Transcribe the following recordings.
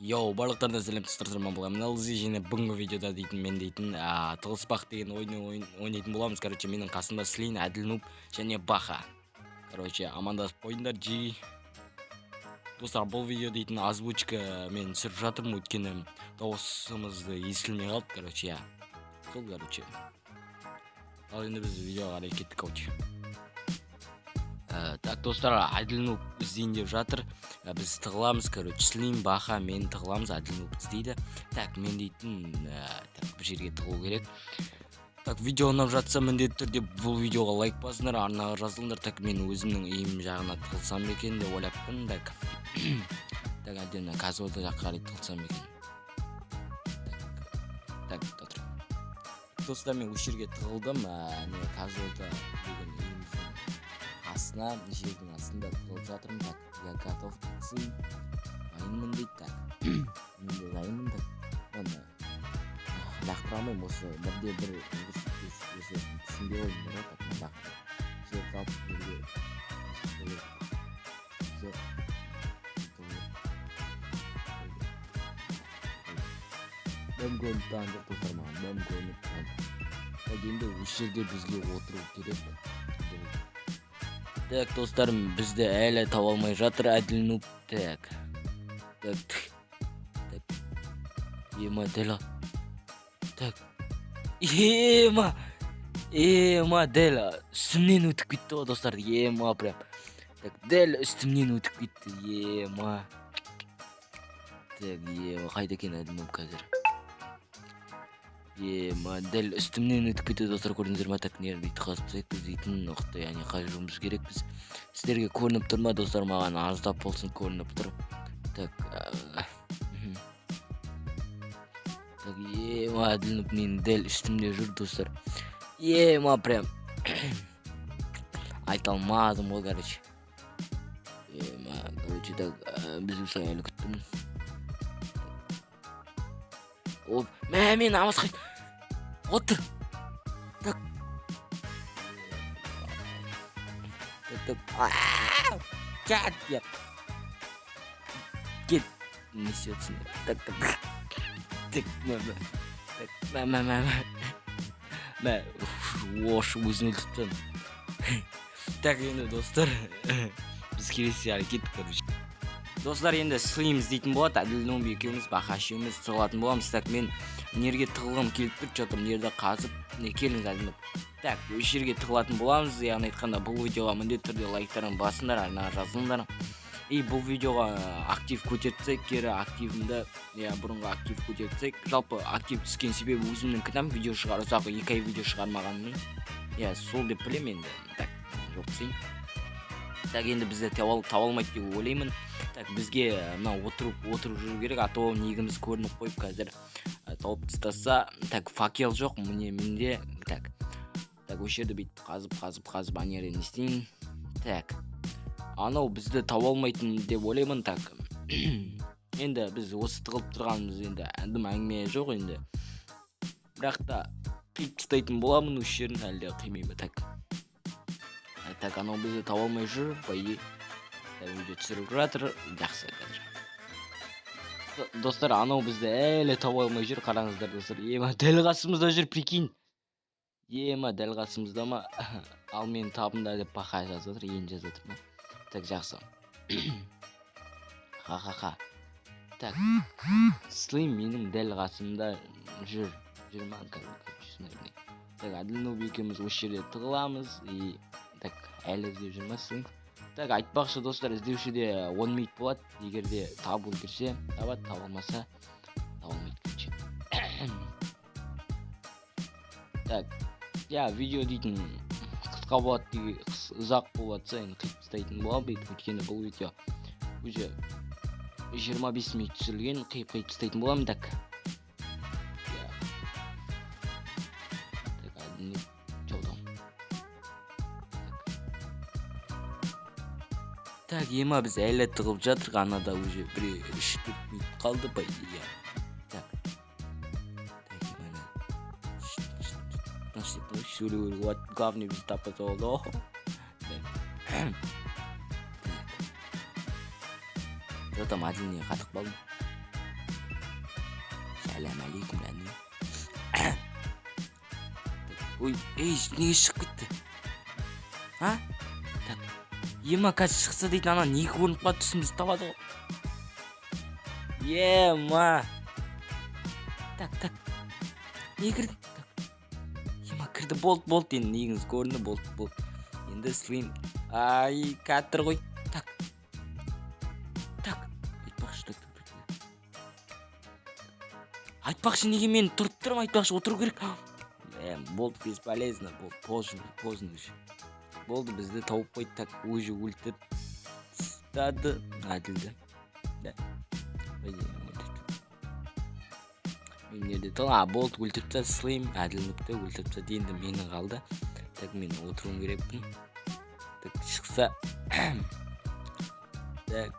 Йоу, барлықтарына сәлем, достар, мен Алзи және бүгінгі видеода дейтін мен дейтін тығылыспақ деген ойын ойнайтын боламыз. Короче, менің қасымда Слин, Әділ Нуб және Баха. Короче, амандасып қойыңдар, жи. Достар, бұл видео дейтін озвучка мен түсіріп жатырмын, өйткені дауысымызды естілмей қалды, короче, иә. Сол, короче. Ал енді біз видеоға қарай кеттік, короче. Так, достар, Әділ Нуб іздейін деп жатыр. Біз тығыламыз, короче, Слин, Баха, мен тығыламыз, Әділ Нуб іздейді. Так, мен дейтін, так, бір жерге тығылу керек. Так, видео ұнап жатса, міндетті түрде бұл видеоға лайк басыңдар, арнаға жазылыңдар. Так, мен өзімнің үйім жағына тығылсам екен деп ойлаппын. Так, так, әбден Казода жаққа қарай тығылсам екен. Так, так, тұр. Достар, мен осы жерге тығылдым. Не, Казода деген үйіміздің астына, жердің астында тығылып жатырмын. Так, я готов, дайынмын дейді. Так, мен де дайынмын. Так, ана лақтыра алмаймын, осы бірде бір осы түсінбей қойдым да. Так, лақтырып жерді алып жерге все. Дым көрініп тұрған жоқ, достар, маған дым көрініп тұрған жоқ. Так, енді осы жерде бізге отыру керек. Так, достар, бізді әлі таба алмай жатыр Әділ Нуб. Так, так, так, ема, дәл. Так, ема, ема, дәл үстімнен өтіп кетті ғой, достар, ема, прям. Так, дәл үстімнен өтіп кетті, ема. Так, ема, қайда екен Әділ Нуб қазір? Ема, дәл үстімнен өтіп кетті, достар, көрдіңіздер ма? Так, не, бүйтіп қазып тастайық біз дейтін. Ұқты, яғни қажуымыз керек біз. Сіздерге көрініп тұр ма, достар? Маған аздап болсын көрініп тұр. Так, так, ема, Әділ Нуб менің дәл үстімде жүр, достар, ема, прям айта алмадым ғой, короче, ема, короче. Так, біз осылай әлі күттім. Оп, мә, мен намаз отыр. Так, так, так, кет, кет, не істеп жатырсың? Так, так, так, мә, мә, так, мә, мә, мә, мә, мә, ош, өзін өлтіріп тастадым. Так, енді, достар, біз келесі әрі кеттік, короче. Достар, енді Слим іздейтін болады, Әділ Нуб екеуміз, Баха үшеуміз тығылатын боламыз. Так, мен мына жерге тығылғым келіп тұр, че то мына жерде қазып. Не, келіңіз, Әділ Нуб. Так, осы жерге тығылатын боламыз. Яғни айтқанда, бұл видеоға міндетті түрде лайктарын басыңдар, арнаға жазылыңдар. И бұл видеоға актив көтеріп тастайық, кері активімді, иә, бұрынғы актив көтеріп тастайық. Жалпы актив түскен себебі өзімнің кінәм, видео шығар, ұзақ 2 ай видео шығармағанымның, иә, сол деп білемін енді. Так, жоқ десейін. Так, енді бізді таба алмайды деп ойлаймын. Так, бізге мынау отырып отырып жүру керек, а то негіміз көрініп қойып қазір тауып тастаса. Так, факел жоқ міне менде. Так, так, осы жерді бүйтіп қазып, қазып, қазып, ана жерден не істейін? Так, анау бізді таба алмайтын деп ойлаймын. Так, енді біз осы тығылып тұрғанымыз енді дым әңгіме жоқ енді, бірақ та қиып тастайтын боламын осы жерін, әлде қимаймын ба? Так, так, анау бізді таба алмай жүр, по идее. Так, видео түсіріп жатыр, жақсы қазір. Достар, анау бізді әлі таба алмай жүр, қараңыздар, достар, ема, дәл қасымызда жүр, прикинь, ема, дәл қасымызда ма? Ал мені табыңдар деп Баха жазып жатыр, енді жазып жатыр ма? Так, жақсы, ха ха ха. Так, Слим менің дәл қасымда жүр, жүр ма, короче, сондай. Так, Әділ Нуб екеуміз осы жерде тығыламыз. И так, әлі іздеп жүр ма Слим? Так, айтпақшы, достар, іздеушіде 10 минут болады, егер де табу үлгерсе, табады, таба алмаса, таба алмайды, короче. Так, иә, видео дейтін қысқа болады деген, ұзақ болып жатса, енді қиып тастайтын боламын бүйтіп, өйткені бұл видео уже 25 минут түсірілген, қиып қиып тастайтын боламын. Так, иә. Так, Әділ Нуб, чё там? Так, ема, біз әлі тығылып жатырық, анада уже бір 3-4 минут қалды, по идее. Так, так, ема, тыныш деп тыныш сөйлеу керек болады, главное, бізді таппаса болды. Так, че там, Әділ, не, қатып қалдым. Сәлем алейкум, әне. Ой, ей, неге шығып кетті, а? Так, ема, қазір шықса дейтін, ана не көрініп қалды, түсімізді табады ғой, ема. Так, так, не кірді? Так, ема, кірді, болды, болды, енді негіңіз көрінді, болды, болды. Енді слим, ай, кәтір ғой. Так, так, айтпақшы, так, так, так. Айтпақшы, неге мен тұрып тұрмын? Айтпақшы, отыру керек. Болды, бесполезно, болды, поздно, поздно уже болды, бізді тауып қойды. Так, уже өлтіріп тастады Әділді да, по идее, өлтірді. Мен жерде а, болды, өлтіріп тастады слим Әділді, өлтіріп тастады. Енді менің қалды. Так, мен отыруым керекпін. Так, шықса. Так, так,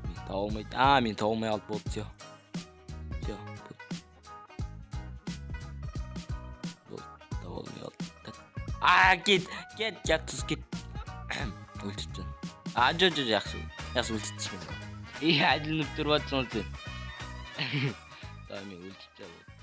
мен таба алмайды, а, мен таба алмай қалды. Болды, все, все, болды, таба алмай қалды. Так, а, кет, кет, ұятсыз, кет, өлтіріп тастадым. А, жоқ, жоқ, жақсы, жақсы, өлтіріп тастадым. Ей, Әділ, тұрып жатрсың ғой сен. Давай, мен өлтіріп тастадым.